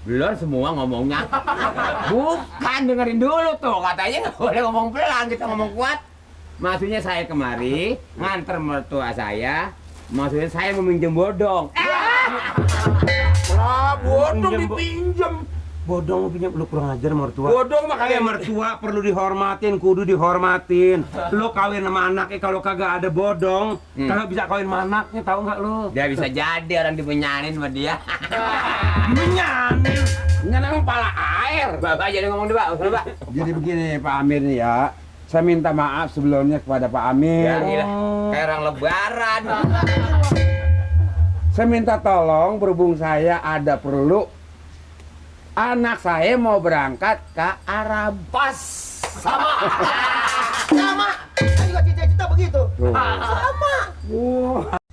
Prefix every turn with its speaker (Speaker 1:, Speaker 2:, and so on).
Speaker 1: Belum semua ngomongnya. Bukan, dengerin dulu tuh. Katanya nggak boleh ngomong pelan, kita ngomong kuat. Maksudnya saya kemari, nganter mertua saya. Maksudnya saya meminjam bodong.
Speaker 2: Bodong dipinjam.
Speaker 3: Bodong pinjam, lu kurang ajar mertua.
Speaker 2: Bodong makanya
Speaker 3: Mertua perlu dihormatin, kudu dihormatin. Lu kawin sama anaknya kalau kagak ada bodong, kagak bisa kawin sama anaknya, tahu nggak lu?
Speaker 1: Dia bisa jadi orang dipenyanin sama dia.
Speaker 3: Menyanin.
Speaker 2: nyenang pala air.
Speaker 1: Bapak jadi ngomong dulu, Pak. Pak.
Speaker 3: Jadi begini Pak Amir nih ya. Saya minta maaf sebelumnya kepada Pak Amir.
Speaker 1: Ya, gila. Kayak orang lebaran.
Speaker 3: Saya minta tolong berhubung saya ada perlu. Anak saya mau berangkat ke Arab.
Speaker 2: Pas sama. Sama. Saya juga cita-cita begitu.
Speaker 3: Tuh.
Speaker 2: Sama.
Speaker 3: Wah.